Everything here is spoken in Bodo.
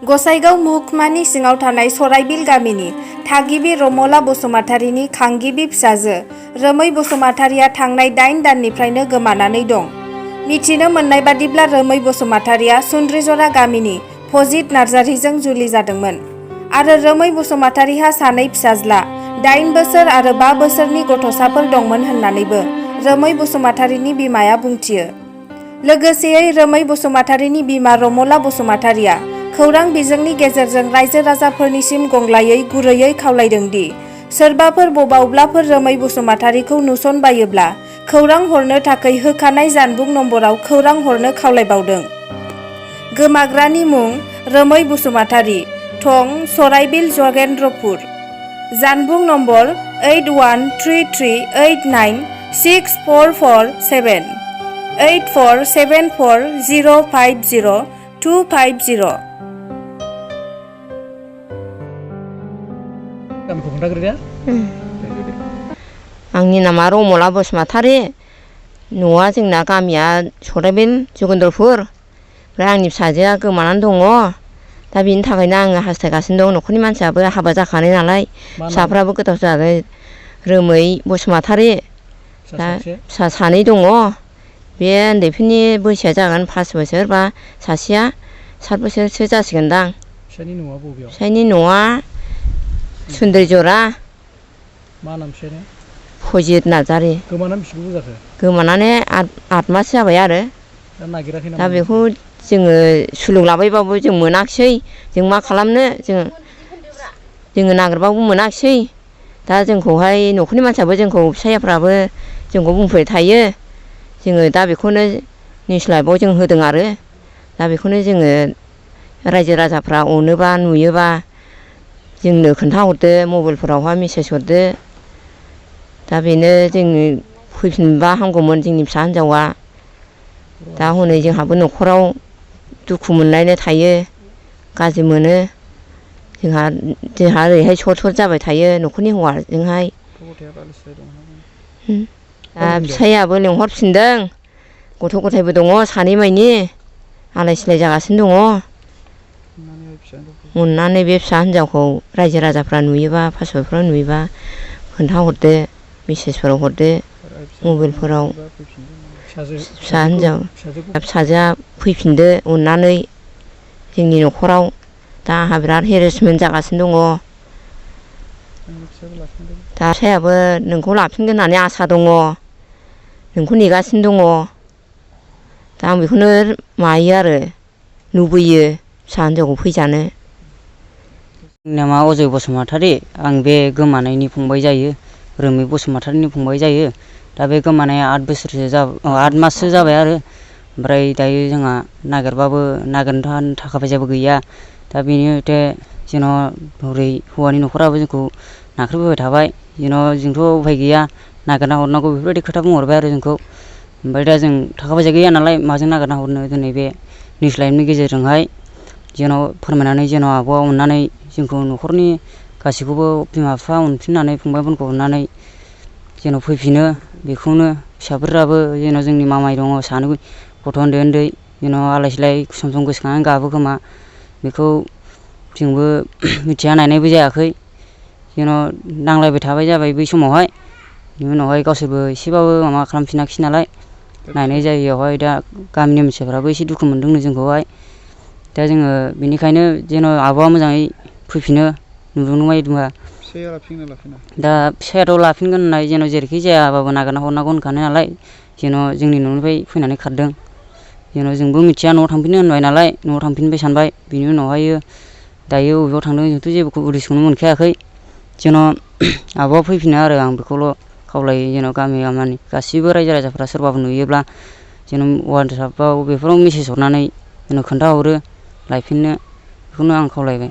गसाइगाव महकुमानि सिङाव थानाय सराइबिल गामिनि थागिबि रमला बसुमतारीनि खांगिबि फिसाजो रोमै बसुमतारीया थांनाय 8 दाननिफ्रायनो गोमानानै दं। मिथिनो मोननाय बादिब्ला रोमै बसुमतारीया सुन्द्रिजरा गामिनि फजित नार्जारीजों जुलि जादोंमोन आरो रोमै बसुमतारीहा 2 फिसाज्ला 8 बोसोर आरो 5 बोसोरनि गथ'साफोर दंमोन होननानैबो रोमै बसुमतारीनि बिमाया बुंथियो। लोगोसेयै रोमै बसुमतारीनि बिमा रमला बसुमतारीया खौरां बिजोंनि गेजेरजों रायजो राजाफोरनिसिम गंग्लायै गुरैयै खावलायदों दि सोरबाफोर बबावब्लाफोर रोमै बसुमतारीखौ नुसनबायोब्ला खौरां हरनो थाखाय होखानाय जानबुं नम्बराव खौरां हरनो खावलायबावदों। गोमाग्रानि मुं रोमै बसुमतारी, थं सराइबिल जगेन्द्रपुर, जानबुं नम्बर 8133896447 8474050250। आंनि नामा रमला बसुमतारी, न'आ जोंना गामिया सराइबिल जगेन्द्रपुर। ओमफ्राय आंनि फिसाजोआ गोमानानै दङ। दा बेनि थाखायनो आङो हास्थायगासिनो दं। न'खरनि मानसियाबो हाबा जाखानाय नालाय फिसाफ्राबो गोदाव जादों। रोमै बसुमतारी, दा फिसा 2 दङ। बे उन्दैफोरनि बैसोआ जागोन 5 बोसोर बा सासेया 7 बोसोरसो जासिगोनदां। फिसानि न'आ बबेयाव? फिसानि न'आ सुन्द्रिजरा। मा नाम फिसानि? फजित नार्जारी। गोमानानै बेसे गोबाव जाखो? गोमानानै 8 मास जाबाय आरो। दा नागिराखै नामा? दा बेखौ जोङो सुलुं लाबायबाबो जों मोनाखिसै। जों मा खालामनो, जोङो नागिरबाबो मोनाखिसै। दा जोंखौहाय न'खरनि मानसियाबो जोंखौ फिसाइयाफ्राबो जोंखौ बुंफैबाय थायो। जोङो दा बेखौनो निउस लाइभआव जों होदों आरो। दा बेखौनो जोङो रायजो राजाफ्रा अनोबा नुयोबा जोंनो खोन्थाहरदो, मबाइलफोरावहाय मेसेज हरदो। दा बेनो जोङो फैफिनबा हामगौमोन जोंनि फिसा हिन्जावा। दा हनै जोंहाबो न'खराव दुखु मोनलायनो थायो, गाज्रि मोनो। जोंहा ओरैहाय सर्ट जाबाय थायो न'खरनि हौवाजोंहाय। दा फिसाइयाबो लेंहरफिनदों। गथ' गथायबो दङ 2 मानि, आलाय सिलाय जागासिनो दङ। अननानै बे फिसा हिन्जावखौ रायजो राजाफ्रा नुयोबा, पासपर्टफ्राव नुयोबा खोन्थाहरदो, मेसेजफोराव हरदो, मबाइलफोराव। फिसाजोआ फैफिनदो अननानै जोंनि न'खराव। दा आंहा बिराद हेरेसमेन्ट जागासिनो दङ। दा फिसाइयाबो नोंखौ लाफिनगोन होननानै आसा दङ, नोंखौ नेगासिनो दङ। दा आं बेखौनो मायो आरो लुबैयो फिसा हिन्जावखौ फैजानो। आंनि नामा अजय बसुमतारी। आं बे गोमानायनि फंबाय जायो, रोमै बसुमतारीनि फंबाय जायो। दा बे गोमानाया 8 माससो जाबाय आरो। ओमफ्राय दायो जोंहा नागिरबाबो नागिरनो थाखा फैसाबो गैया। दा बेनो जेन' हरै हौवानि न'खराबो जोंखौ नाख्रेबबोबाय थाबाय। जोंथ' उफाय गैया, नागिरना हरनांगौ बेफोरबायदि खोथा बुंहरबाय आरो जोंखौ। ओमफ्राय दा जों थाखा फैसा गैया नालाय माजों नागिरना हरनो। दिनै बे निउस लाइभनि गेजेरजोंहाय जेन' फोरमायनानै जेन' आब'आ अननानै जोंखौ न'खरनि गासैखौबो बिमा बिफा अनफिननानै फंबायमोनखौ अननानै जेन' फैफिनो। बेखौनो फिसाफोराबो जेन' जोंनि मामाय दङ 2 गथ' उन्दै जेन' आलाय सिलाय सम सम गोसोखांनानै गाबो खोमा। बेखौ जोंबो मिथिया, नायनायबो जायाखै। जेन' नांलायबाय थाबाय जाबाय बै समावहाय। बेनि उनावहाय गावसोरबो एसेबाबो माबा खालामफिनाखिसै नालाय नायनाय जायैयावहाय दा गामिनि मानसिफ्राबो एसे दुखु मोनदोंनो जोंखौहाय। दा जोङो बेनिखायनो जेन' आब'आ मोजाङै फैफिनो नुदोंबा। फिसाइया लाफिनगोन ना लाफिना? दा फिसाइयाथ' लाफिनगोन होननाय जेन' जेरैखि जायाबाबो नागिरना हरनांगौ होनखानाय नालाय। जेन' जोंनि न'निफ्राय फैनानै खारदों। जेन' जोंबो मिथिया, न'आव थांफिनो होनबाय नालाय न'आव थांफिनबाय सानबाय। बिनि उनावहाय दायो बबेयाव थांदों जोंथ' जेबो उदिसखौनो मोनखायाखै। जेन' आब'आ फैफिनो आरो आं बेखौल' खावलायो। जेन' गामिनि गासिबो रायजो राजाफ्रा सोरबाफोर नुयोब्ला जेन' वाट्सएपआव बेफोराव मेसेज हरनानै जेन' खोन्थाहरो लायफिननो, बेखौनो आं खावलायबाय।